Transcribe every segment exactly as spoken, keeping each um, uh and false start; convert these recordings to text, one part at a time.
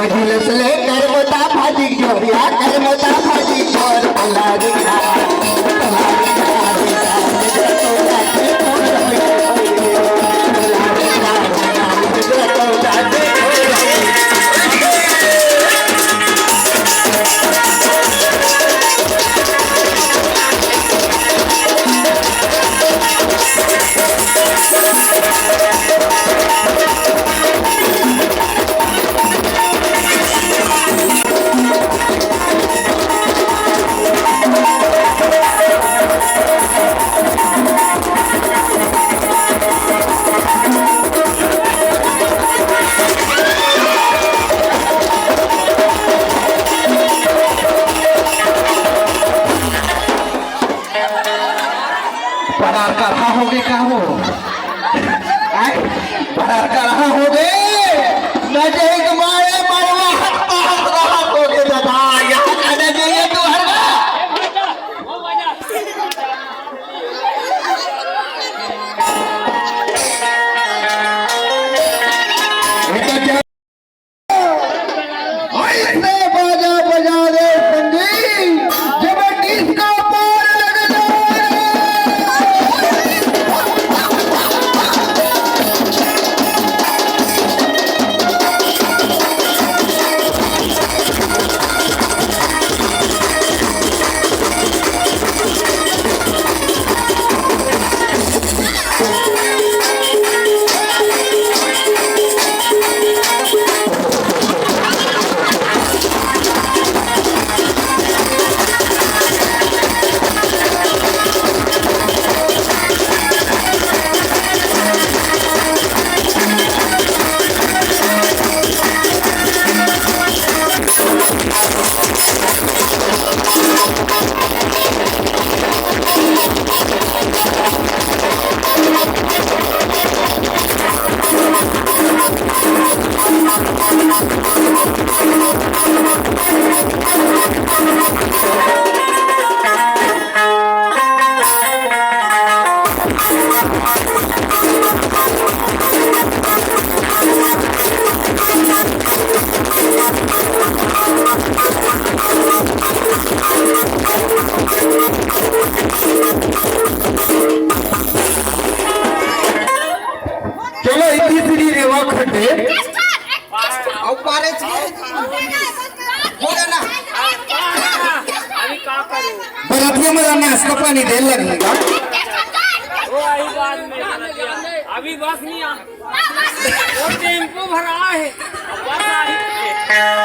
झुलस ले करमता भाजी जोरिया, करमता भाजी जोर पलारी। बड़ा करहा होगे का वो? आय, बड़ा करहा होगे। नजर के मारे मरवा हट, हट, हट होगे दादा। यहाँ का नजर ये तू हर ऐसे बाजा बजा दे संगी, जब डिस्को पार लग जाए। चलो, इतनी सी रेवा खड्डे। अउ पारे च गे। हो गे ना। अभी का करूं? बरतिया में नाश्ता पानी दे लगेगा। वो आई बाद में। अभी बस नहीं आ। वो टेम्पो भरा है। अब बस आ रही है।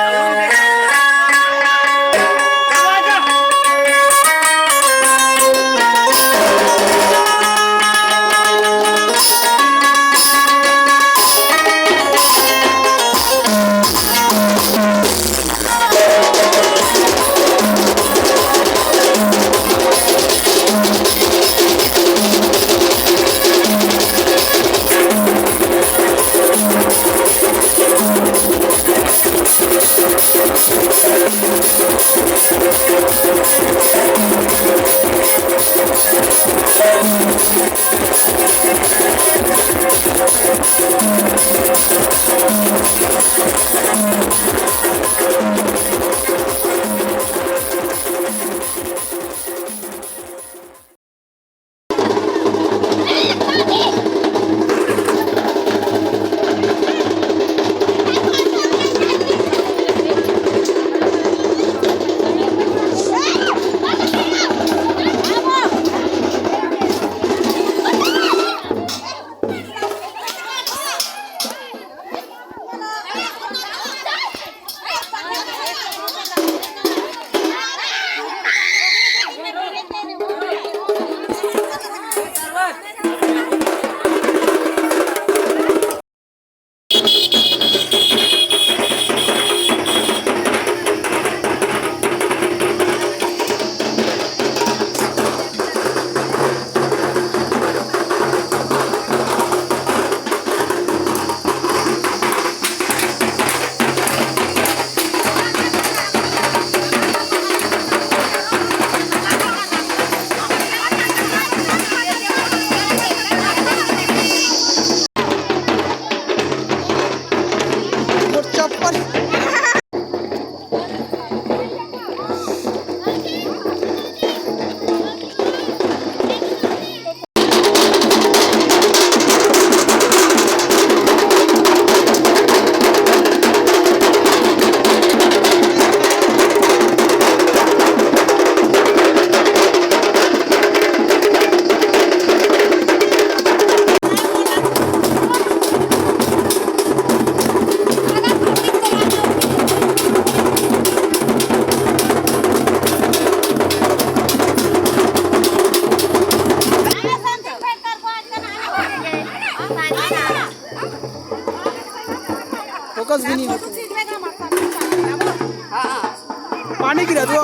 कस भी नहीं होता। पानी गिरा दो।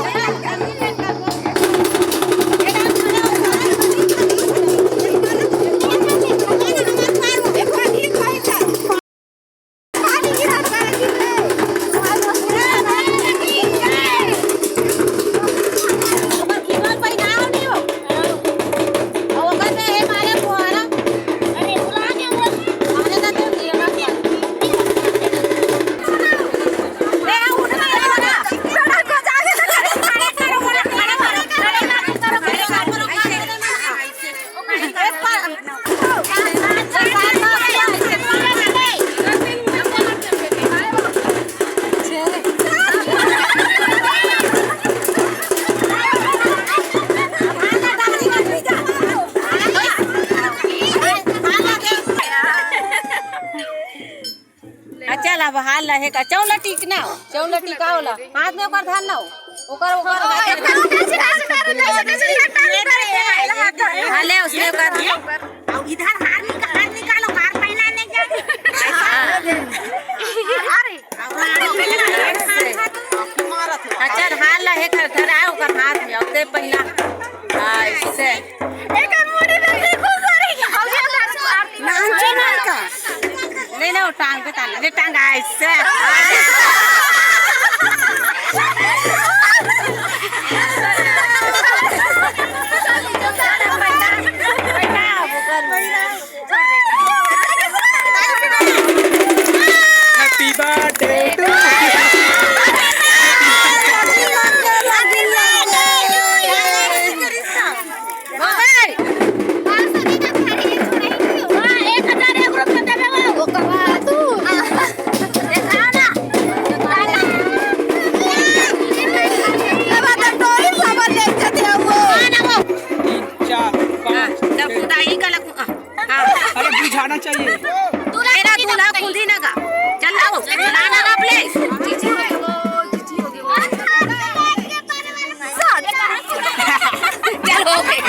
अच्छा, ला, बाहर ला, हे का, चौला टीक ना, चौला टीका वाला, हाथ में ओकर धर ना, ओकर, ओकर, हाँ, ले, उसने ओकर, अब इधर हार निकाल, हार निकालो, हार पहना नहीं जाए। अरे, अच्छा, हार ला, हे का, धर आए ओकर हाथ में, अब दे पहला, हाँ, ऐसे। एकर मुड़ी में भी घुस रही है। नाम चैनल का। नहीं ना, वो टांग पे तान ले, टांग ऐसे। Happy birthday to you। तीन, चार, पाँच, छः। अरे, बुझाना चाहिए। तू ना, तू ना, खुद ही ना गा। चल, लाओ। ना, ना, ना, please। चल, हो गई।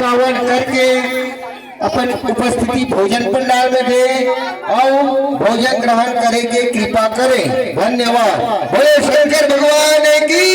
गावन करके अपन उपस्थिति भोजन पंडाल में दे और भोजन ग्रहण करे के कृपा करे। धन्यवाद। बोले शंकर भगवान की।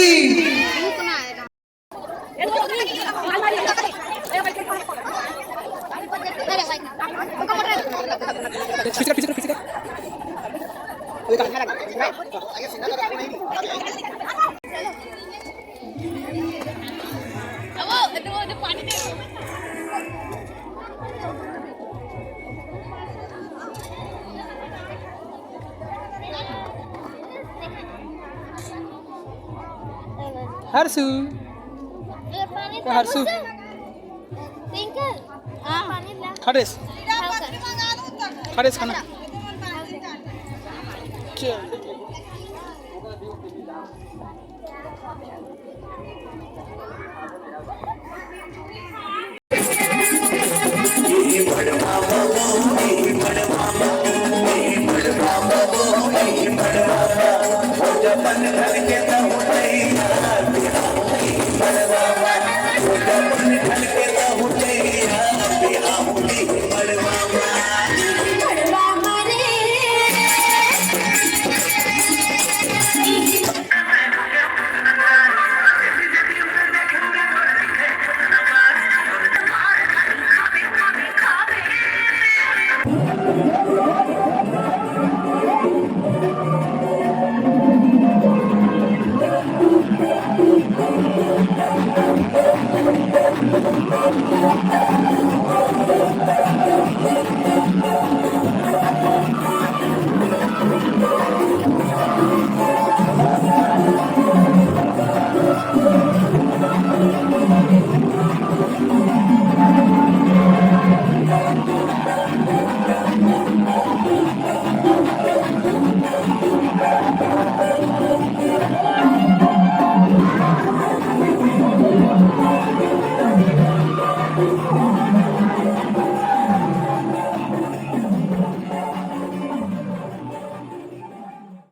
हर्षु। ये पानी हर्षु। ट्विंकल, हाँ। पानी ला। खड़ेस। खाओ कर। खड़ेस खाना। चल।